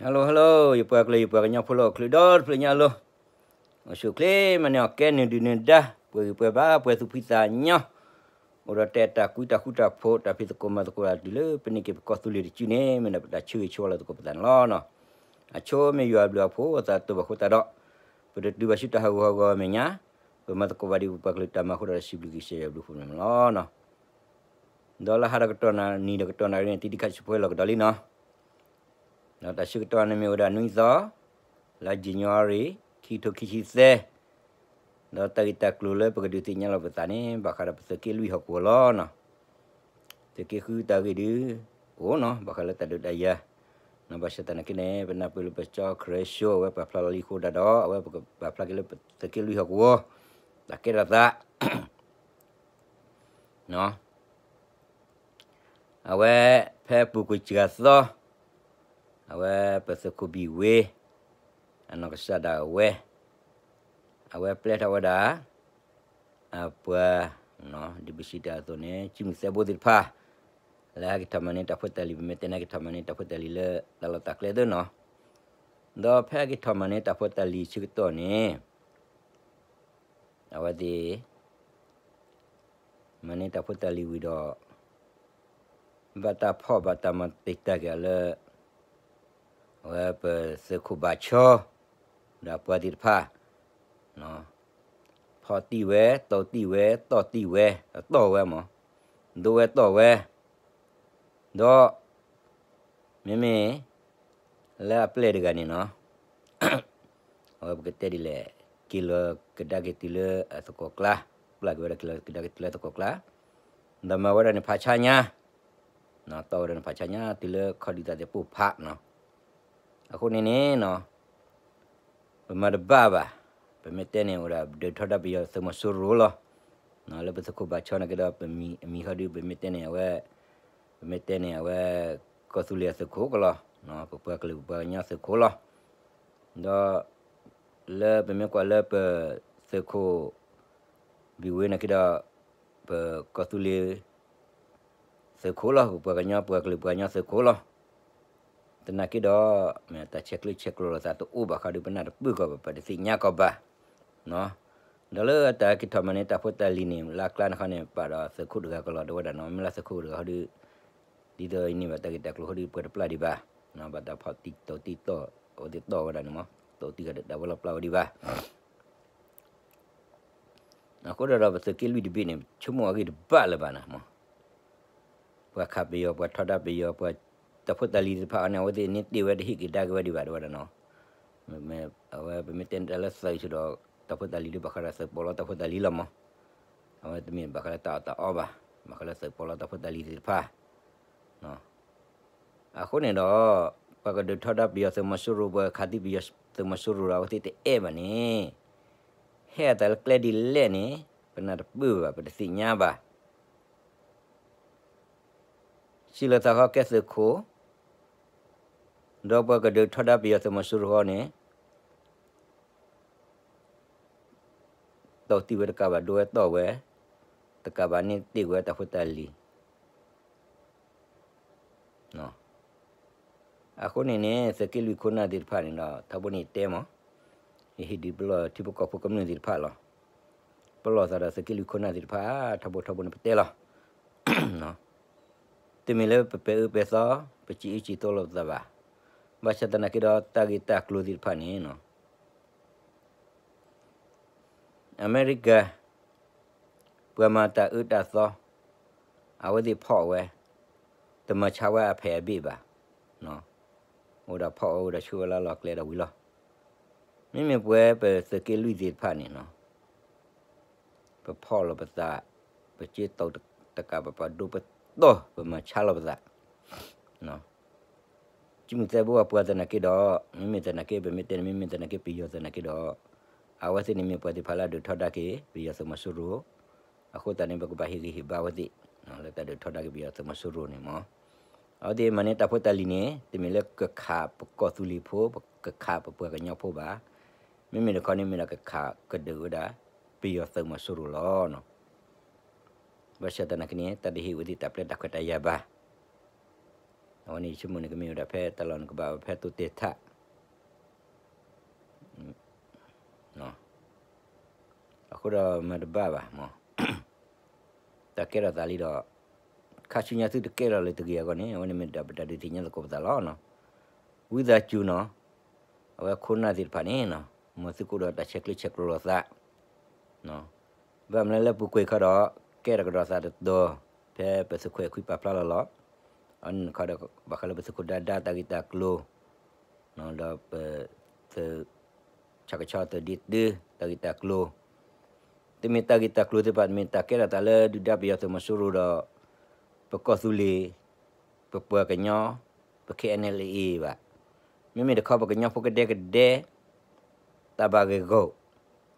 Hello hello, ယပှၤကလုာ်ယပှၤကညီဖိလၢအိၣ်ချုးဒီတဖျၢၣ်ညါအလိၤ, အိၣ်ဆူၣ်အိၣ်ချ့မၤန့ၢ်အီၣ်ကဲနုာ်ဒုၣ်နုာ်ဒါ, ပှဲၤဂံၢ်ပှဲၤဘါ ပှဲၤသူၣ်ဖှံသးညီ, အိၣ်ဒီးတၢ်အဲၣ်တၢ်ကွံတၢ်ဃူတၢ်ဖိး တၢ်ဖံးသကိးမၤသကိးတၢ်တုၤလၢပန့ၢ်က့ၤပကီၢ်သူလ့ၤတစုန့ၣ် မ့ၢ်ဒၣ်ပတၢ်ဆၢဂ့ၤဆၢဝါလၢသကိးပသးန့ၣ်လီၤ. အဆိမ့ၢ်ယွၤအဘျုးအဖှိၣ်အသးတဘၣ်ဃိသတးဒီး, ပတတုၤဘၣ်ဆူတၢ်ဟးဂူာ်ဟးဂီၤအမဲာ်ညါ, ပမၤသကိးဘၣ်ဒံးပပှၤကလုာ်တၢ်မၤအဃိဒီး စံးဘျုးက့ၤကစၢ်ယွၤအဘျုးအဖှိၣ်န့ၣ်လီၤ. ဒီးလၢဟါဒီးကတီၢ်နၣ်နံၤဒီးကတီၢ်နၣ်ရံၣ်န့ၣ် တံၤတံၤခါဆူၣ်ဖဲလီၤကဒီးလံနီၤ. ဒီးတၢ်ဆၢကတီၢ်န့ၣ်မ့ၢ်ဝဲဒၣ်နွံသီ, လါယနူၤအါရံၤ ခံကထိခံဆံသၢ, ဒီးတၢ်ဂ့ၢ်တၢ်ကျိၤလၢပကဒုးသ့ၣ်ညါလီၤပသးန့ၣ် ဘၣ်ဃးဒီးပသုးက့လွံၢ်ဟီၣ်ကဝီၤလီၤနီၤ. သုးက့ဃုတၢ်ဂ့ၢ်ဒုး အိၣ်နီၤ ဘၣ်ဃးလၢတၢ်ဒုးတၢ်ယၤ, ဘၣ်ဆၣ်သနာ်က့န့ၣ် ပနၢ်ပၢၢ်လၢပကၠီခရၢၡိ အဝဲပာ်ဖျါလီၤလံအဃိဒၣ်ဒီး အဝဲပကပာ်ဖျါက့ၤလၢပသုးက့လွံၢ်ဟီၣ်ကဝီၤ တၢ်ကဲထီၣ်သး အဝဲဖဲပူၤကွံာ်စှၤသီ, အဝဲပသုးခိၣ်ဘံၣ်ဝ့ အနီၢ်ကစၢ်ဒၣ်ဝဲ, အဝဲပျဲထီၣ်ဝဲဒၣ် အပှၤ ဒ်ပစံးတၢ်အသိးန့ၣ် ကုမုၢ်သဲဘိသ့ၣ်တဖၣ် လၢဟဲက့ၤထီၣ်မၤန့ၢ်တၢ်ဖိတၢ်လံၤ ပမ့ၢ်တဲန့ၣ် ဟဲက့ၤထီၣ်မၤန့ၢ်တၢ်ဖိတၢ်လံၤလၢတၢ်လီၢ်တၢ်ကျဲသ့နီၤ. ဒီးဖဲဟဲက့ၤထီၣ်မၤန့ၢ်တၢ်ဖိတၢ်လံၤဆၢကတီၢ်န့ၣ် အဝဲသ့ၣ် မၤန့ၢ်တၢ်ဖိတၢ်လံၤဝံၤဒီး ဘၣ်တၢ်ဖီၣ်ဘၣ်တၢ်မၤတံာ်တာ်က့ၤအီၤလၢ အဝဲပသုးခိၣ်ဘၣ်ဆီ ဒီးအပှၤသ့ၣ်တဖၣ် ဖီၣ်တံၢ်ဝဲ တီၢ်တံၢ်ဝဲ တီၢ်တံၢ်ဝဲ တီၢ်ဝဲမး ဒိဝဲတီၢ်ဝဲ ဒီး မ့မ့ၢ် လၢအပျဲၢ်တဂၤန့ၣ်နီၤ အဝဲပကတဲဒ်လဲၣ် က့ၤလီၤကဒါက့ၤတုၤလၢအသကိးကျါ, ပျၢ်က့ၤဝဲဒၣ်က့ၤလီၤကဒါက့ၤတုၤလၢအသကိးကျါ, ဒီးမၤဝဲဒၣ်န့ၣ်ဖးဆါညါ, တီၢ်ဝဲဒၣ်န့ၣ်ဖးဆါညါ တုၤလၢခီၣ်ဒံးသးသ့ၣ်ပိၢ်ဖးနီၤ. အဃိန့ၣ်န့ၣ်နီၤ ပမၤတဘၣ်ဘၣ်, ပမ့ၢ်တဲန့ၣ်အိၣ်ဒၣ်ဒုးထီဒါပယီၤသုးမီၤစိရိၤလီၤ. လၢပသုးခိၣ်ဘၣ်ဆီန့ၣ်ကဒီး ပမံၤအမံၤဟီဒုး ပမ့ၢ်တဲန့ၣ်အဝဲ ပမ့ၢ်တဲန့ၣ်အဝဲ ကီၢ်သူလ့ၤအသုးခိၣ်ကလီၤ, ပပှၤကလုာ်ပပှၤကညီသုးခိၣ်လီၤ. ဒီး လၢပမ့ၢ်ကွၢ်လၢပသုးခိၣ် ဘံၣ်ဝ့န့ၣ်ကဒီး ပကီၢ်သူလ့ၤ သုးခိၣ်လီၤ, ပပှၤကညီပှၤကလုာ်ပှၤကညီသုးခိၣ်လီၤ. သနာ်က့ဒီး မ့ၢ်တၢ်ဆဲးကျၢဆဲးကျိးလိာ်သးတအိၣ်ဘၣ်ဃးဒီး ပနၢ်တပၢၢ်ကီးဘၣ် ပတသ့ၣ်ညါကီးဘၣ်. ဒီးလၢတၢ်က့ၤထီၣ်မၤန့ၢ်တၢ်ဖိတၢ်လံၤန့ၣ် လၢအကျါန့ၣ်ခီန့ၣ် ပာ်ဒီးသုးခိၣ်တဂၤကလီၤ တဲဝဲဒၣ်နီၤ, မ့ၢ်လၢသုးခိၣ်တဂၤဟီဒုး ဒ်သိးအံၤန့ၣ်ဘၣ် တၢ်ဂ့ၢ်တၢ်ကျိၤဟီဒုး ပှဲၤတပျၢ်ဒံးဘၣ်, ဘၣ်တၢ်ဖီၣ်တံၢ်တီၢ်တံၢ်တီၢ် အဝဲသ့ၣ်တီၢ်ဝဲဒၣ်န့ၣ်မး တီၢ်တံၢ်ဂၤဒီးတၢ်ဝဲလီၤပျၢ်ဝဲဒံးဘၣ်. အဃိဒီးပသုးက့လွံၢ်တဘ့ၣ်န့ၣ် ဆိကမိၣ်အဂ့ၢ်တဘၣ်လၢၤဘၣ်နၤမး, ပှၤခးပယီၤ ပှၤထီဒါပယီၤ ပှၤတၢ်ဖိတၢ်လံၤသ့ၣ်တဖၣ်အီၤန့ၣ် အဝဲသ့ၣ်န့ၣ်တ့ၢ်ဝဲတဟ့ၣ်က့ၤဒါက့ၤဝဲဒံးဘၣ် တဲဝဲဒၣ်နီၤ. အဝဲပမ့ၢ်တဲန့ၣ်တၢ်လၢသုးဆိဒီး တၢ်ဖိတၢ်လံၤဒုး ဘၣ်ဃးဒီးသုးပီးလီတၢ်ဖိတၢ်လံၤလီၤမး, အဝဲတမ့ၢ်ဘၣ်ဃးလၢတၢ်အီၣ်တၢ်အီဘၣ်, ဘၣ်ဃးလၢသုးပီးလီတၢ်ဖိတၢ်လံၤသ့ၣ်တဖၣ် အဃိန့ၣ်ဒီး ပှၤကဒုးထီဒါပယီၤသုးမီၤစိရိၤ ပှၤခးသံပယီၤသုးမီၤစိရိၤဒီး အဝဲသ့ၣ်တအဲၣ်ဘၣ်န့ၣ် ဟဲအသးလၢကျဲဒ်လဲၣ်န့ၣ် ပနၢ်တပၢၢ်ဘၣ် ပတသ့ၣ်ညါဘၣ်. စံးလီၤသးဃီကဲသုးခိၣ် ဒီးပှၤကဒုးထီဒါပယီၤသုးမီၤစိရိၤဃီန့ၣ် တီၢ်တံၢ်ဝဲတကးဘၣ် ဒိဝဲတီၢ်ဝဲ, တကးဘၣ်န့ၣ်တ့ၢ်ဝဲတၢ်ဖိတၢ်လံၤ အဃိန့ၣ်န့ၣ် သုးက့လွံၢ်ခိၣ်နၢ်သ့ၣ်တဖၣ်န့ၣ်ဒီး ထီဘိန့ၣ်တဲမး, ယဟ့ၣ်ဒုးပလီၢ်ထံဖိကီၢ်ဖိကမျၢၢ်သ့ၣ်တဖၣ်လီၤ. ပလီၢ်သးဒီးသုးက့လွံၢ်ခိၣ်နၢ်သ့ၣ်တဖၣ် ထီဘိထီဘိန့ၣ်ပတဲလီၤ. တမ့ၢ်လၢပပဲာ်အၢပဲာ်သီ ပစံးအၢစံးသီလိာ်ပသးဘၣ်. ဘၣ်ဆၣ်သနာ်က့ဒီးတၢ်ဂ့ၢ်တၢ်ကျိၤသ့ၣ်တဖၣ်န့ၣ် အမဲရကၤ ပှၤမၤတၢ်အၢတၢ်သီ အဝဲသ့ၣ်ဖီၣ်ဝဲ တမၤဆါဝဲအဖံးအဘ့ၣ်ဘၣ်. အိၣ်ဒီးဖီၣ်ဝဲ အိၣ်ဒီးဆှၢဝဲလၢလီၢ်ကျဲဒီးဝံၤလီၤ. မ့မ့ၢ်ပဝဲပသုးက့လွံၢ်သ့ၣ်တဖၣ်န့ၣ် ပဖီၣ်လီၤပသး, ပစ့တီၢ်တကးဘၣ် ပဒိပတီၢ် ပမၤဆါလီၤပသး ကုမုၢ်သဲဘိအပှၤသနာ်က့ဒီး မ့မ့ၢ်သနာ်က့ ပမ့ၢ်တဲန့ၣ် မ့မ့ၢ်သနာ်က့ ပယီၤသနာ်က့ဒီး အဝဲသ့ၣ်န့ၣ်မ့ၢ်ပှၤသ့ၣ်တဖၣ်လၢအဒုးထီဒါက့ၤ ပယီၤသုးမီၤစိရိၤ. အဃိသတးန့ၣ် ပကဘၣ်ဟ့ၣ်ဂံၢ်ဟ့ၣ်ဘါအဝဲသ့ၣ် လၢတၢ်ဒုးထီဒါက့ၤပယီၤသုးမီၤစိရိၤန့ၣ်မး. အဝဲသ့ၣ်မၤန့ၢ်တၢ်ဖိတၢ်လံၤန့ၣ် တမ့ၢ်လၢကခးပကီၢ်သူလ့ၤဖိ ကခးပပှၤကညီဖိဘၣ်. မ့မ့ၢ်တခီန့ၣ် မ့ၢ်ဒီးကခးကဒုးဝဲဒၣ် ပယီၤသုးမီၤစိရိၤလီၤ. ဘၣ်ဆၣ်သနာ်က့န့ၣ် တၢ်တဟ့ၣ်ဝဲသ့ၣ်တၢ်ပျဲတၢ်ခွဲးတၢ်ယာ်ဘၣ်. အဝဲန့ၣ်ယဆိကမိၣ်န့ၣ် ကမ့ၢ်ဝဲဒၣ်ဖဲတၢ်လီၢ်န့ၣ်ကဘၣ်ဝဲဖဲတိတဲာ်ထး အဃိဒီးမၤတဘၣ်ဘၣ်မး, တၢ်ကဲထီၣ်သးလံဒီး ခါဆူညါသုတကဲထီၣ်လၢတဂ့ၤအဂီၢ်န့ၣ် အဝဲန့ၣ်မ့ၢ်ဒၣ်ပတၢ်ဒုးသ့ၣ်ညါသကိးပသးလီၤနီၤ. ဝံသးစူၤနီၤ, အဝဲခိၣ်နၢ်သ့ၣ်တဖၣ်န့ၣ်နီၤ, မ်သုကအိၣ်ဒီးတၢ်ဆဲးကျၢဆဲးကျိးလိာ်သး ဘၣ်မနုၤလၢပူၤကွံာ်ခီဒီး ကဲထီၣ်ကဒီးသးတတီၤ ဖဲပသုးခိၣ်အဲၣ်ခွံပာ်ဖျါလီၤလီၤ. အန့ၣ်ခီဒီး ဘၣ်ဃးလၢပသုးခိၣ်ဒါဒါတၢ်ဂ့ၢ်တၢ်ကျိၤ ဒီးပသုး ဆၣ်ကဆီသုးဒ့တု တၢ်ဂ့ၢ်တၢ်ကျိၤ, တမ့ၢ်တၢ်ဂ့ၢ်တၢ်ကျိၤသ့ၣ်တဖၣ် တမ့ၢ်တၢ်ကဲထီၣ်သးလၢဒုၣ်ဒါပယီၤသုးမီၤစိရိၤဒီး ပကီၢ်သူလ့ၤ, ပပှၤကညီ, ပ K N L A ဘၣ်. မ့မ့ၢ်တခီပကညီဖိကဒဲကဒဲ တၢ်ဘၣ်ဂ့ၢ်ဂီၢ်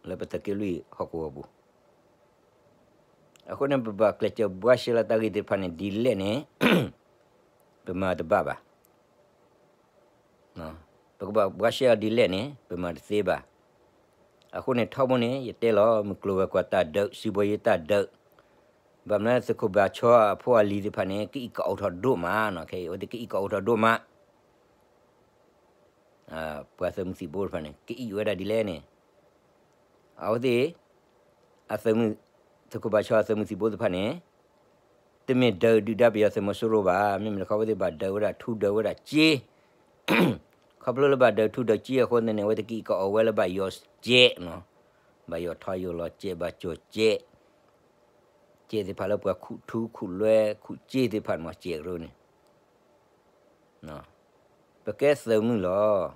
လၢပသုးက့လွံၢ်ဟီၣ်ကဝီၤပူၤ အဃိန့ၣ် ပဘၣ်ကျဲးစၢးဘှါရှဲလီၤတၢ်ဂ့ၢ်သ့ၣ်တဖၣ်န့ၣ် ဒ်လဲၣ်န့ၣ် ပမၤတဘၣ်ဘၣ်. ပကဘၣ်ဘှါရှဲအီၤဒ်လဲၣ်န့ၣ် ပမၤတသ့ဘၣ်. အဃိန့ၣ်ထီဘိန့ၣ် ယတဲလီၤ မုၢ်ကျိၤဝဲၤကွာ်တၢ်ဒုး စံးဘီယ့တၢ်ဒုး, ဘၣ်မနုၤသုးခိၣ်ဘၣ်ဆီအဖိအလံၤသ့ၣ်တဖၣ်န့ၣ် ကအံၣ်ကအီၣ်ထီၣ်ဒိၣ်မးနီၤ, ခဲအံၤအဝဲသ့ၣ်ကအံၣ်ကအီၣ်ထီၣ်ဒိၣ်မး ပှၤသုးမုၢ်သံၣ်ဘိတဖၣ်န့ၣ် ကအံၣ်ဝဲဒၣ်ဒ်လဲၣ်န့ၣ်, အဝဲသ့ၣ် အသုးမုၢ်, သုးခိၣ်ဘၣ်ဆီအသုးမုၢ်သံၣ်ဘိတဖၣ်န့ၣ် တမ့ၢ်ဒုးဒုၣ်ဒါပယီၤသုးမီၤစိရိၤဘၣ်. မ့မ့ၢ်တခီအဝဲသ့ၣ်ဘၣ်ဒုးဝဲဒၣ်ထူဒုးဝဲဒၣ်စ့, ခီဖျိလၢဘၣ်ဒုးထူဒုးစ့အဃိန့ၣ် အဝဲသ့ၣ်ကအံၣ်ကအီၣ်ဝဲလၢဘၣ်ယိာ်စဲးနီၤ, ဘၣ်ယိာ်ထီယိာ်လီၤစဲး ဘၣ်ကၠီၣ်စဲး, စဲးသ့ၣ်တဖၣ်လၢပှၤခူၣ်ထူခူၣ်လွဲခူၣ်စ့သ့ၣ်တဖၣ်န့ၣ်မ့ၢ်စဲးကရၢန့ၣ် ပကဲသုးမုၢ်လီၤ.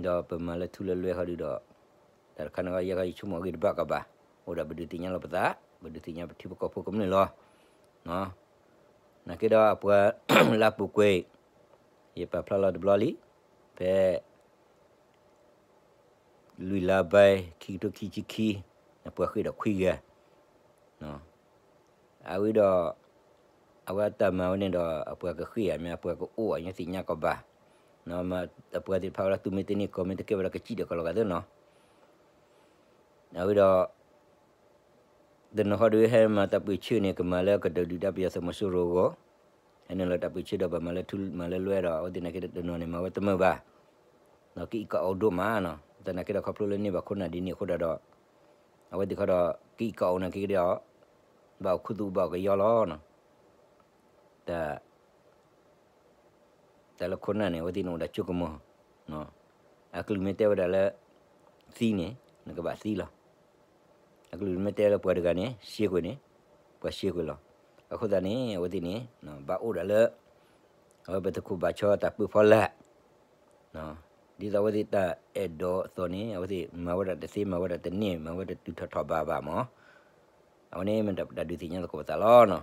ဒီးပမၤလၢထူလၢလွဲခီဒုဒီး တၢ်တခါန့ၣ်ခီ ယဲခီယဆိကမိၣ်အဂ့ၢ်တဘၣ်ကဘၣ်, အိၣ်ဒီးပဒုးသ့ၣ်ညါလီၤပသး, ပဒုးသ့ၣ်ညါပထံပကီၢ်ဖိကမျၢၢ်လီၤ. နာ်က့ဒီးအပှၤလၢအပူၤကွံာ်, ယပာ်ဖျါလီၤတဘျီလံ, ဖဲ လွံၢ်လါဘဲ ခံကထိခံဆံခံ, အပှၤဃ့ၢ်ဒီးခွံဂၤ, အဝဲဒီး အဝဲအတၢ်မၤဝဲန့ၣ်ဒီး အပှၤကဃ့ၢ်ဧါ မ့ၢ်အပှၤကအိၣ်ဧါ ယသ့ၣ်ညါကီးဘၣ်, အပှၤသ့ၣ်တဖၣ်ဝဲဒၣ် သူမ့ၢ်တန့ၢ်ကီၢ်မ့ၢ်တကဲဘၣ်ဒီး ကစံၣ်ဒီးကီးလီၤဂာ်သ့နီၤ. အဝဲဒီး တနီၤဃီဒီးဟဲမၤတၢ်ပၢၢ်ဆၢန့ၣ် ကမၤလၢကဒုးဒုၣ်ဒါပယီၤသုးမီၤစိရိၤအဂီၢ်, ဟဲနုာ်လီၤတၢ်ပၢၢ်ဆၢဒီး ပမၤလၢထူမၤလၢလွဲဒီး အဝဲသ့ၣ်နာ်က့ဒီးတနီၤန့ၣ် မၤဝဲတမုာ်ဘၣ်, ဒီးကအံၣ်ကအီၣ်ဒိၣ်မးနီၤ. တၢ်နာ်က့ဒီးခီဖျိလၢန့ၢ်ဘၣ်ခိၣ်နၢ်ဒ်န့ၣ်အဃိဒီး အဝဲသ့ၣ်ခီဒီး ကအံၣ်ကအီၣ်နာ်က့ဒီး ဘၣ်အိၣ်ခူသူၣ်ဘၣ်အိၣ်ကယီလီၤ. တၢ် တၢ်လၢခိၣ်နၢ်န့ၣ် အဝဲသ့ၣ်န့ၣ်အိၣ်ဒီးဆိကမိၣ်, အကလုၢ်မ့ၢ်တဲဝဲဒၣ်လၢ သံန့ၣ် နကဘၣ်သံလီၤ. အကလုၢ်မ့ၢ်တဲလၢပှၤတဂၤန့ၣ် ရှဲကွံာ်န့ၣ် ပှၤရှဲကွံာ်လီၤ. အဃိသတးန့ၣ် အဝဲသ့ၣ်န့ၣ် ဘၣ်အိၣ်ဒၣ်လၢ အဝဲပသုးခိၣ်ဘၣ်ဆီတၢ်ပၢဖီလာ် ဒ်သိးအဝဲသ့ၣ်တၢ်အဲၣ်ဒိးအသိးန့ၣ် အဝဲသ့ၣ်မၤဝဲဒၣ်တသ့ မၤဝဲဒၣ်တန့ၢ် မၤဝဲဒၣ်တတုၤထီၣ်ထီၣ်ဘးဘၣ်မး, အဝဲန့ၣ်မ့ၢ်တၢ်ဒုးသ့ၣ်ညါသကိးပသးလီၤ.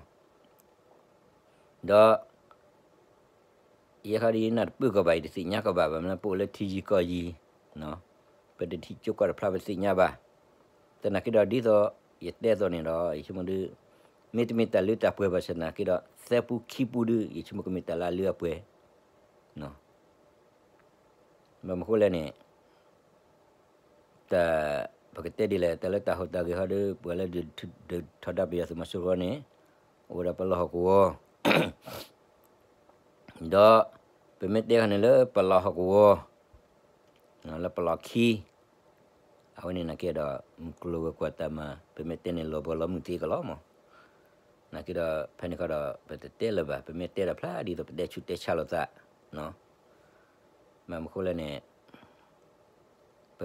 ဒီး ယဲခီဒီးယနၢ်တပၢၢ်ကီးဘၣ် ယတသ့ၣ်ညါကီးဘၣ် ဘၣ်မနုၤပအိၣ်လၢထံယံၤကီၢ်ယံၤ, ပတထံၣ်ကၠိကီၢ်တဖျါပတသ့ၣ်ညါဘၣ်. သနာ်က့ဒီးဒ်သိး ယတဲအသိးန့ၣ်ဒီး ယဆိကမိၣ်ဒုး မ့တမ့ၢ်တၢ်လၢတၢ်ပှဲၤဘၣ်ဆၣ်သနာ်က့ဒီး သၢပူခံပူဒုး ယဆိကမိၣ်ကမ့ၢ်တၢ်လၢအလၢအပှဲၤ ဘၣ်မနုၤဃိလဲၣ်န့ၣ် တၢ် ပကတဲဒ်လဲၣ် တၢ်လၢတၢ်ဟူးတၢ်ဂဲၤဟီဒီး ပှၤလၢဒုးထီဒါပယီၤသုးမီၤစိရိၤန့ၣ် အိၣ်ဝဲဒၣ်ပလီၢ်ဟီၣ်ကဝီၤ ဒီး ပမ့ၢ်တဲခါန့ၣ်လၢပလီၢ်ဟီၣ်ကဝီၤ လၢပလီၢ်ခံ အဝဲန့ၣ်နာ်က့ဒီး မုၢ်ကျိၤဝဲၤကွာ်တၢ်မၤ ပမ့ၢ်တဲန့ၣ်လီၤဘှီလီၤမုၢ်သ့ကလီၤမး. နာ်က့ဒီး ဖဲန့ၣ်ခါဒီး ပတတဲလၢၤဘၣ် ပမ့ၢ်တဲတၢ်ဖျါဒ်သိးပတဲဆူးတဲဆါလိာ်သး ဘၣ်မနုၤဃိလဲၣ်န့ၣ် ပ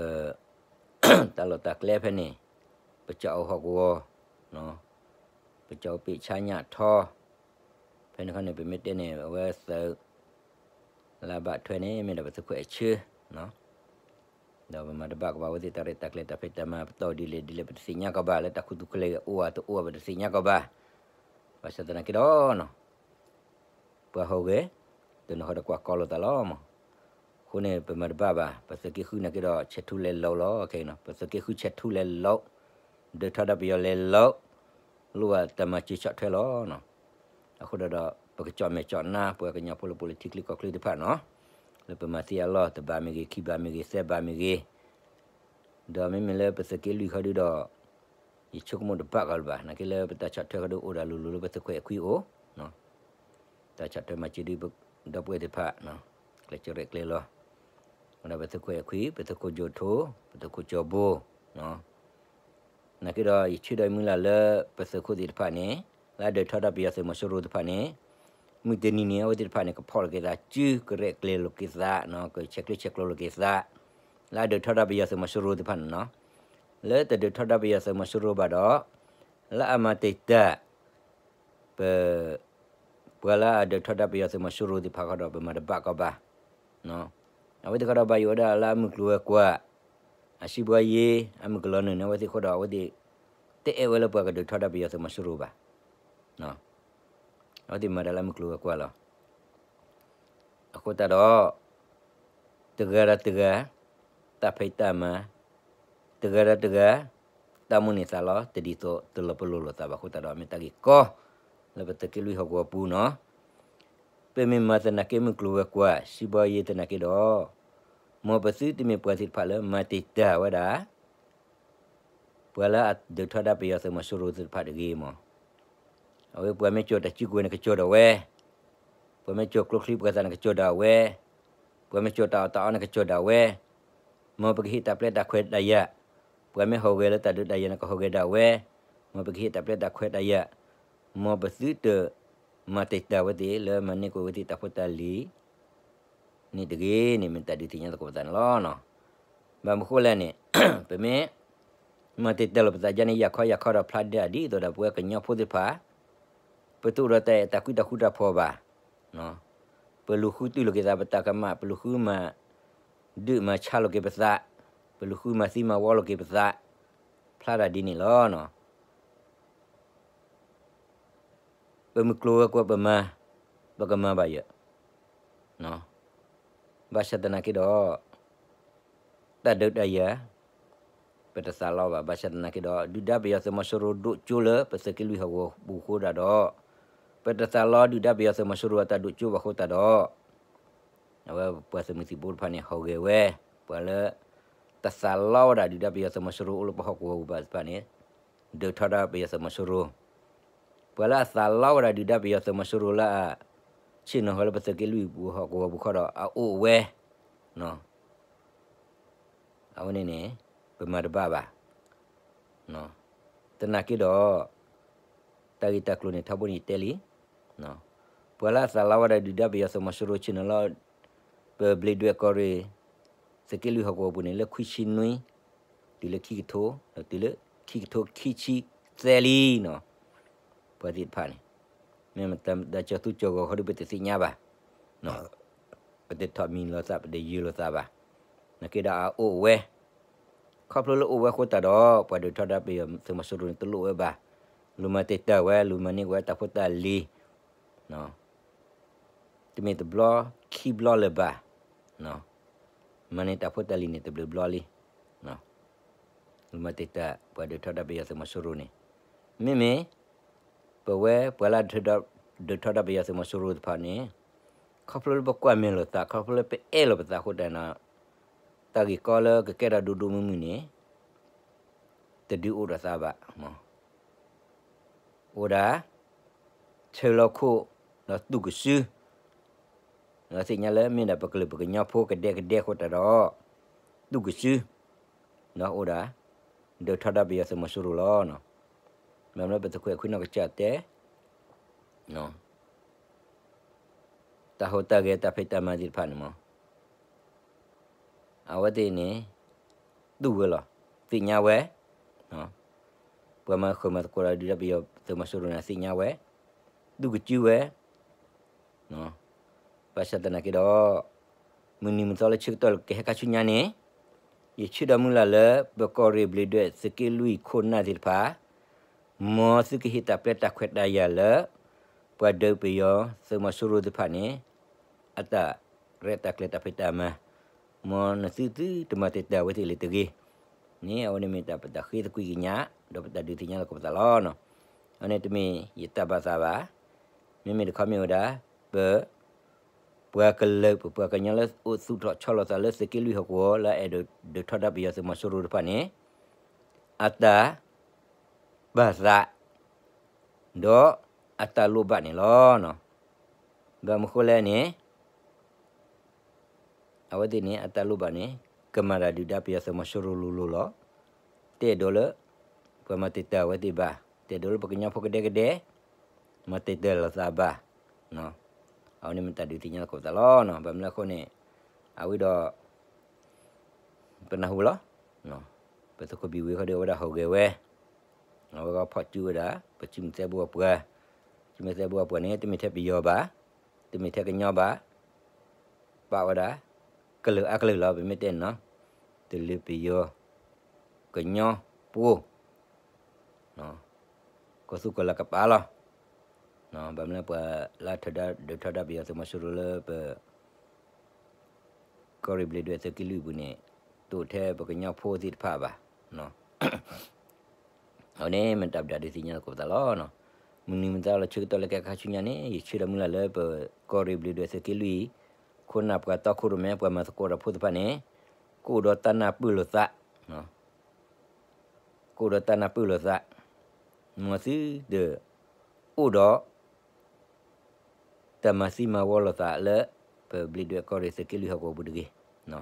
တၢ်လီၢ်တၢ်ကျဲဖဲန့ၣ် ပကအိၣ်ဟီၣ်ကဝီၤ ပကအိၣ်ပ့ၢ်ဆါညၣ်ထီ ဖဲန့ၣ်ခီန့ၣ် ပမ့ၢ်တဲန့ၣ် အဝဲသုး လၢဘၣ်ထွဲန့ၣ် မ့ၢ်ဒၣ်ပသုးခိၣ်အဲၣ်ဆၢ ဒီးပမၤတဘၣ်ကဘၣ်အဝဲသ့ၣ်တၢ်ရဲၣ်တၢ်ကျဲၤတၢ်ဖံးတၢ်မၤပတီၢ်ဒ်လဲၣ်ဒ်လဲၣ် ပတသ့ၣ်ညါကီးဘၣ် လၢတၢ်ခူသူၣ်ခဲလၢာ်အိၣ်ဧါတအိၣ်ဧါ ပတသ့ၣ်ညါကီးဘၣ်. ဘၣ်ဆၣ်သနာ်က့ဒီး ပှၤဟူးဂဲၤ တနီၤဃီဒီးကွၢ်ကီလိာ်သးလီၤမး. အဃိန့ၣ် ပမၤတဘၣ်ဘၣ် ပသုးက့ဃုနာ်က့ဒီး ဆဲးထူလဲၤလိာ်လီၤ ခဲအံၤနီၤ ပသုးက့ဃုဆဲးထူလဲၤလိာ် ဒုးထီဒါပယီၤလဲၤလိာ် လိၣ်ဘၣ်တၢ်မၤစၢၤဆီၣ်ထွဲလီၤ. အဃိဒီး ပကကၠီၣ်မဲာ်ကၠီၣ်နါ ပှၤကညီဖိလၢပအိၣ်လၢထံချၢကီၢ်ချၢသ့ၣ်တဖၣ်နီၤ လၢပမၤသ့အလီၢ် တဘးမ့ၢ်ဂ့ၤ ခံဘးမ့ၢ်ဂ့ၤ သၢဘးမ့ၢ်ဂ့ၤ ဒီးမ့မ့ၢ်လၢပသုးက့လွံၢ်ခီဒုဒီး ယဆိကမိၣ်တဘၣ်ဃီလၢၤဘၣ် နာ်က့လၢပတၢ်ဆီၣ်ထွဲခီဒုအိၣ်ဒီးလိၤလိၤလၢပသုးခိၣ်အဲၣ်ခွံအိၣ် တၢ်ဆီၣ်ထွဲမၤစၢၤဒ် ဒီပုၢ်ဝဲၢ်သ့ၣ်တဖၣ် ကျဲးစၢးရဲၣ်ကျဲၤလီၤ, ဝဲဒၣ်ပသုးခိၣ်အဲၣ်ခွံ, ပသုးခိၣ်ကၠိထိ, ပသုးခိၣ်ကၠီဘိ နာ်က့ဒီး ယဆၢဒီးမုၢ်လၢ်လၢ ပသုးခိၣ်သ့ၣ်တဖၣ်န့ၣ် လၢအဒုးထီဒါပယီၤသုးမီၤစိရိၤသ့ၣ်တဖၣ်န့ၣ် မုၢ်တနံၤန့ၣ် အဝဲသ့ၣ်တဖၣ်န့ၣ် ကဖီၣ်လိာ်က့ၤသးစု, ကရဲၣ်ကျဲၤလိာ်က့ၤသး, ကဆဲးကျၢဆဲးကျိးလိာ်က့ၤသး, လၢအဒုးထီဒါပယီၤသုးမီၤစိရိၤသ့ၣ်တဖၣ်န့ၣ်နီၤ, လၢတဒုးထီဒါပယီၤသုးမီၤစိရိၤဘၣ်ဒီး လၢအမၤတံာ်တာ် ပ ပှၤလၢအဒုးထီဒါပယီၤသုးမီၤစိရိၤသ့ၣ်တဖၣ်ဃီဒီး ပမၤတဘၣ်ကီဘၣ်. အဝဲသ့ၣ်ဃီဒီးဘၣ်ယိၣ်ဝဲဒၣ်လၢအမုၢ်ကျိၤဝဲၤကွာ်, အစံးဘှီယ့, အမုၢ်ကလီၤနုာ်န့ၣ် အဝဲသ့ၣ်ဃီဒီး အဝဲသ့ၣ် တအဲၣ်ဝဲလၢပှၤကဒုးထီဒါပယီၤသုးမီၤစိရိၤဘၣ်. အဝဲသ့ၣ်မၤတၢ်လၢအမုၢ်ကျိၤဝဲၤကွာ်လီၤ. အဃိသတးဒီး တဂၤဒီးတဂၤ တၢ်ဖံးတၢ်မၤ, တဂၤဒီးတဂၤ တၢ်မိၣ်န့ၢ်သးလီ တဒ်သိးတလီၤပလိာ်လိာ်သးဘၣ်အဃိသတးဒီး မ့ၢ်တၢ်ဂ့ၢ်ကီ လၢပသုးက့လွံၢ်ဟီၣ်ကဝီၤပူၤနီၤ. ပမ့ၢ်မၤသနာ်က့မုၢ်ကျိၤဝဲၤကွာ် စံးဘှီယ့သနာ်က့ဒီး မ်ပသုတမ့ၢ်ပှၤသ့ၣ်တဖၣ်လၢမၤတံာ်တာ်ဝဲဒၣ် ပှၤလၢအဒုးထီဒါပယီၤသုးမီၤစိရိၤသ့ၣ်တဖၣ်တဂ့ၤမး. အဝဲပှၤမ့ၢ်ကၠီၣ်တၢ်စုကဝဲၤန့ၣ် ကကၠီၣ်ဒၣ်ဝဲ, ပှၤမ့ၢ်ကၠီၣ်ကျိချံပှၤသးန့ၣ် ကကၠီၣ်ဒၣ်ဝဲ, ပှၤမ့ၢ်ကၠီၣ်တၢ်အီၣ်တၢ်အီန့ၣ် ကကၠီၣ်ဒၣ်ဝဲ, မ်ပကဟ့ၣ်တၢ်ပျဲတၢ်ခွဲးတၢ်ယာ်, ပှၤမ့ၢ်ဟီၣ်ဂဲၤလၢတၢ်ဒုးတၢ်ယၤန့ၣ် ကဟီၣ်ဂဲၤဒၣ်ဝဲ, မ်ပကဟ့ၣ်တၢ်ပျဲတၢ်ခွဲးတၢ်ယာ်, မ်ပသုတမၤတံာ်တာ်ဝဲသ့ၣ်လၢမၤန့ၢ်ကွံာ်ဝဲသ့ၣ်တၢ်ဖိတၢ်လံၤ န့ၣ်တဂ့ၤန့ၣ် မ့ၢ်တၢ်ဒုးသ့ၣ်ညါသကိးပသးန့ၣ်လီၤ. ဘၣ်မနုၤဃိလဲၣ်န့ၣ် ပမ့ၢ် မၤတံာ်တာ်လိာ်ပသးဒ်န့ၣ် ယၢ်ခီယၢ်ခီဒီးဖျါဒၣ်ဒ်သိးဒီးပဝဲကညီဖိသ့ၣ်တဖၣ် ပတအိၣ်ဒီးတၢ်အဲၣ်တၢ်ကွံတၢ်ဃူတၢ်ဖိးဘၣ်. ပလူၤဃုတုၤလိာ်က့ၤသးပတၢ်ကမၣ်, ပလူၤဃုမၤဒုးမၤဆါလိာ်က့ၤပသး, ပလူၤဃုမၤသံမၤဝီလိာ်က့ၤပသး, ဖျါဒၣ်ဒ်န့ၣ်လီၤ. ပမုၢ်ကျိၤဝဲၤကွာ်ပမၤ, ပကမၤဘၣ်ယဲၢ်. ဘၣ်ဆၣ်သနာ်က့ဒီး တၢ်ဒုးတၢ်ယၤ ပတသးလီဘၣ်. ဘၣ်ဆၣ်သနာ်က့ဒီး ဒုၣ်ဒါပယီၤသုးမီၤစိရိၤဒိၣ်ကၠိလၢပသုးက့လွံၢ်ဟီၣ်ကဝီၤပူၤအဃိဒၣ်ဒီး ပတသးလီဒုၣ်ဒါပယီၤသုးမီၤစိရိၤအတၢ်ဒိၣ်ကၠိဘၣ်အဃိသတးဒီး အဝဲပှၤသုးမုၢ်သံၣ်ဘိတဖၣ်န့ၣ် ဟီၣ်ဂဲၤဝဲ, ပှၤလၢ တသးလီဝဲဒၣ်ဒုၣ်ဒါပယီၤသုးမီၤစိရိၤအိၣ်လၢပဟီၣ်ကဝီၤပူၤဘၣ်သ့ၣ်တဖၣ်န့ၣ် ဒုးထီဒါပယီၤသုးမီၤစိရိၤ, ပှၤလၢအသးလီဝဲဒၣ်ဒုၣ်ဒါပယီၤသုးမီၤစိရိၤလၢအ ဆ့ၣ်နီၤဟီၣ်လၢပသုးက့လွံၢ်ပူၤဟီၣ်ကဝီၤပူၤခီဒီး အအိၣ်ဝဲ အဝဲန့ၣ်န့ၣ် ပမၤတဘၣ်ဘၣ်. သနာ်က့ဒီး တၢ်ဂ့ၢ်တၢ်ကျိၤန့ၣ် ထီဘိန့ၣ်ယတဲလံ, ပှၤလၢအသးလီဝဲဒၣ်ဒုၣ်ဒါပယီၤသုးမီၤစိရိၤဆ့ၣ်နီၤလီၤ ပဘျံးဒွဲၣ်ကီၢ်ရ့ၣ် သုးက့လွံၢ်ဟီၣ်ကဝီၤပူၤန့ၣ် လၢခွံဆံနွံ တုၤလၢခံကထိ, တုၤလၢခံကထိခံဆံသၢလံနီၤ. ပှၤသ့ၣ်တဖၣ်န့ၣ် မ့ၢ်မတၤဒ်ကၠီၤသူကၠီၤဂီၤဃီဒီး ပတသ့ၣ်ညါဘၣ်, ပတထီၣ်မံၤလိာ်သး ပတယၢၤလိာ်သးဘၣ်. နာ်က့ဒီးအအိၣ်ဝဲ, ခီဖျိလၢအိၣ်ဝဲအဃိသတးဒီး ပှၤဒုးထီဒါပယီၤသုးမီၤစိရိၤန့ၣ် တလိၣ်ဝဲဘၣ်, လူၤမၤတံာ်တာ်ဝဲ, လူၤမၤန့ၢ်ဝဲတၢ်ဖိတၢ်လံၤ တမ့ၢ်တဘျီခံဘျီလၢၤဘၣ်, မၤန့ၢ်တၢ်ဖိတၢ်လံၤန့ၣ် တဘျုးဘျီလံ. လူၤမၤတံာ်တာ် ပှၤဒုးထီဒါပယီၤသုးမီၤစိရိၤန့ၣ်, မ့မ့ၢ် ပဝဲပှၤလၢ ဒုးထီဒါပယီၤသုးမီၤစိရိၤတဖၣ်န့ၣ်, ခီဖျိလၢပကွၢ်မဲာ်လိာ်သး, ခီဖျိလၢပအဲၣ်လိာ်ပသးအဃိတၢ်န့ၣ်, တၢ်ဂ့ၢ်ကီလၢကကဲထီၣ်ဒိၣ်ဒိၣ်မုၢ်မုၢ်န့ၣ် တဒုးအိၣ်ဒီးသးဘၣ်. အိၣ်ဒၣ် ဆၢလီၤခိၣ် ဒီးသူၣ်ကစု, ဒီးသ့ၣ်ညါလၢမ့ၢ်ဒၣ်ပကလုာ်ပကညီဖိကဒဲကဒဲအဃိတၢ်ဒီး သူၣ်ကစု, ဒီးအိၣ်ဒၣ် ဒုးထီဒါပယီၤသုးမီၤစိရိၤလီၤ. မ့ၢ်လၢပသုးခိၣ်အဲၣ်ခွံနီၢ်ကစၢ်တဲ တၢ်ဟူးတၢ်ဂဲၤတၢ်ဖံးတၢ်မၤသ့ၣ်တဖၣ်န့ၣ်မး အဝဲသ့ၣ်န့ၣ် သူၣ်ဝဲလီၤ, သ့ၣ်ညါဝဲ, ပှၤမၤဃုာ်မၤသကိးဒီးဒုၣ်ဒါပယီၤသုးမီၤစိရိၤန့ၣ် သ့ၣ်ညါဝဲ, သူၣ်ကစုဝဲ, ဘၣ်ဆၣ်သနာ်က့ဒီး မုၢ်နံၤမုၢ်သီလၢဆၢကတီၢ်ကဟဲခါဆူညါန့ၣ်, ယဆၢဒီးမုၢ်လၢ်လၢ ပကီၢ်ရ့ၣ်ဘျံးဒွဲၣ်သုးက့လွံၢ်ခိၣ်နၢ်သ့ၣ်တဖၣ် မ်သုကဟ့ၣ်တၢ်ပျဲတၢ်ခွဲးတၢ်ယာ်လၢ ပှၤဒုးပယီၤသုးမီၤစိရိၤသ့ၣ်တဖၣ်န့ၣ် အတၢ်ရဲၣ်တၢ်ကျဲၤတၢ်ဖံးတၢ်မၤ, မ်နသုသုတမၤတံာ်တာ်ဝဲသ့ၣ်လၢၤတဂ့ၤန့ၣ် အဝဲန့ၣ်မ့ၢ်တၢ်ပတၢ်ဃ့သကွံာ်ကညး ဒီးပတၢ်ဒုးသ့ၣ်ညါလီၤကပသးလီၤ. အဝဲန့ၣ်တမ့ၢ်ယတၢ်ဘၣ်သးဘၣ်, မ့မ့ၢ်တခီမ့ၢ်ဝဲဒၣ် ပ ပှၤကလုာ် ပပှၤကညီလၢအိၣ်သူၣ်ထီၣ်ဆီလီၤသးလၢသုးက့လွံၢ်ဟီၣ်ကဝီၤလၢအဲၣ်ဒိးဒုးထီဒါပယီၤသုးမီၤစိရိၤတဖၣ်န့ၣ် အတၢ်ဘၣ်သး ဒီးအတၢ်လိၣ်ဘၣ်န့ၣ်လီၤ. ဘၣ်မနုၤဃိလဲၣ်န့ၣ် အဝဲသ့ၣ်န့ၣ် အတၢ်လိၣ်ဘၣ်န့ၣ် ကမၤတၢ်ဒုၣ်ဒါပယီၤသုးမီၤစိရိၤလိၤလိၤလီၤ. တအဲၣ်ဒိးလၢ ပှၤမၤတံာ်တာ်အဝဲသ့ၣ်ဘၣ်, တအဲၣ်ဒိးလၢပကညီဖိကဒဲကဒဲ မၤတံာ်တာ်လိာ်သးဘၣ်. အဝဲန့ၣ်မ့ၢ်တၢ်ဒုးသ့ၣ်ညါသကိးပသးလီၤ. ဘၣ်မနုၤအဃိန့ၣ် အဝဲဒီး ပနၢ်ဟူလီၤ. ပသုးခိၣ်ဘံၣ်ဝ့ၤဃီဒီး အဝဲဒၣ်ဟူးဂဲၤဝဲ, အဝဲဂီၢ်ဖီၣ်စုဝဲဒၣ် ပစုမုၢ်သဲဘိအပှၤ, စုမုၢ်သဲဘိအပှၤန့ၣ် တမ့ၢ်ထဲပယီၤဘၣ်, တမ့ၢ်ထဲကညီဘၣ်, ပာ်ဝဲဒၣ် ကလုာ်အါကလုာ်လီၤ. ပမ့ၢ်တဲန့ၣ်နီၤ တလၢပယီၤ ကညီ ပှိၢ် ကီၢ်သူလ့ၤကီၢ်ပၤလီၤ. ဘၣ်မနုၤပှၤလၢထီဒါဒုးထီဒါပယီၤသုးမီၤစိရိၤလၢပ ကီၢ်ရ့ၣ်ဘျံးဒွဲၣ်သုးက့လွံၢ်အပူၤန့ၣ် တအိၣ်ထဲပကညီဖိသ့ၣ်တဖၣ်ဘၣ်. အဝဲန့ၣ်မ့ၢ်တၢ်ပဒုးသ့ၣ်ညါသကိးပသးလီၤ. မုၢ်နံၤမုၢ်သီလီၤဆၢကတီၢ်လၢကဲခါဆူညါန့ၣ် ယဆၢဒီးမုၢ်လၢ်လၢပကီၢ်ရ့ၣ်ဘျံးဒွဲၣ်သုးက့လွံၢ် ခိၣ်နၢ်ပှၤတီခိၣ်ရိၣ်မဲ ပှၤမၤသကိးတၢ်ဖိသ့ၣ်တဖၣ်န့ၣ် ကအိၣ်ဒီးတၢ်နၢ်ပၢၢ်လိာ်သး ကအိၣ်ဒီးတၢ်နၢ်ပၢၢ်လိာ်သး, မ်သုတအိၣ်ဒီး တၢ်မၤသံမၤဝီလိာ်သးလၢ ပဘျံးဒွဲၣ်ကီၢ်ရ့ၣ်သုးက့လွံၢ်ဟီၣ်ကဝီၤပူၤတဂ့ၤ.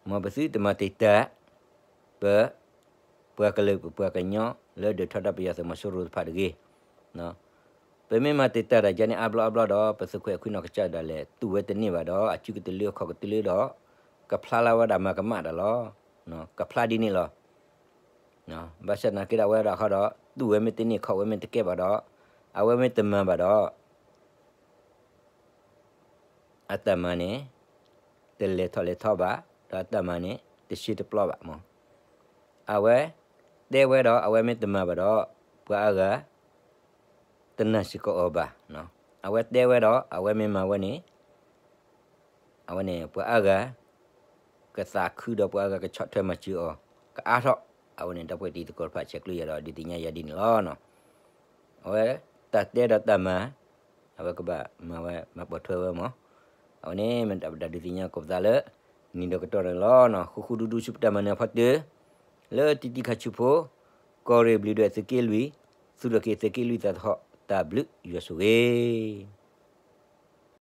မ်ပသုတမၤတံာ်တာ် ပ ပှၤကလုာ်ပပှၤကညီလၢဒုးထီဒါပယီၤသုးမီၤစိရိၤတဖၣ်တဂ့ၤ. ပမ့ၢ်မၤတံာ်တာ်တၢ်ယါန့ၣ် အါဘျီအါဘျီဒီး ပသုးခွဲးခွံနီၢ်ကစၢ်ဒၣ်လဲာ် တူၢ်ဝဲတန့ၢ်ဘၣ်ဒီး အစုကတလၢအခီၣ်ကတလၢဒီး ကဖျါလၢဝဲဒၣ်မၤကမၣ်တၢ်လီၤ. ကဖျါဒ်န့ၣ်လီၤ. ဘၣ်ဆၣ်သနာ်က့ဒီး အဝဲဒၣ်ဃီဒီး တူၢ်ဝဲမ့ၢ်တန့ၢ် ခီၣ်ဝဲမ့ၢ်တကဲဘၣ်ဒီး အဝဲမ့ၢ်တမၤဘၣ်ဒီး အတၢ်မၤန့ၣ် တလဲၤထီၣ်လဲၤထီဘၣ်, ဒီးအတၢ်မၤန့ၣ် တဆ့တပျီဘၣ်မး. အဝဲတဲဝဲဒီး အဝဲမ့ၢ်တမၤဘၣ်ဒီး ပှၤအါဂၤ တနာ်စ့ၢ်ကီးအီၤဘၣ်. အဝဲတဲဝဲဒီး အဝဲမ့ၢ်မၤဝဲန့ၣ် အဝဲန့ၣ် ပှၤအါဂၤ ကသးခုဒီးပှၤအါဂၤကဆီၣ်ထွဲမၤစၢၤအီၤ ကအါထီၣ်. အဝဲန့ၣ် ဒီပုၢ်ဝဲၢ်တံၤသကိးတဖၣ် ဆဲးကျိးယၤဒီး ဒုးသ့ၣ်ညါယၤဒ်န့ၣ်လီၤ. အဝဲတၢ်တဲဒီးတၢ်မၤ အဝဲကဘၣ်မၤဝဲ မၤပိာ်ထွဲဝဲမး. အဝဲန့ၣ်မ့ၢ်တၢ်ပဒုးသ့ၣ်ညါသကိးပသးလၢ နံၤဒီးကတီၢ်န့ၣ်လီၤ. ဃူဃူဒူဒူဆူပတၢ်မၤနၢၤအဖီတၢၢ် လၢတံၤတံၤခါဆူဖိ ကီၢ်ရ့ၣ်ဘျံးဒွဲၣ်သုးက့လွံၢ် သူၣ်ထီၣ်က့ၤသုးက့လွံၢ်သးသဟီၣ် တၢ်ဘျုးယွၤဆိၣ်ဂ့ၤ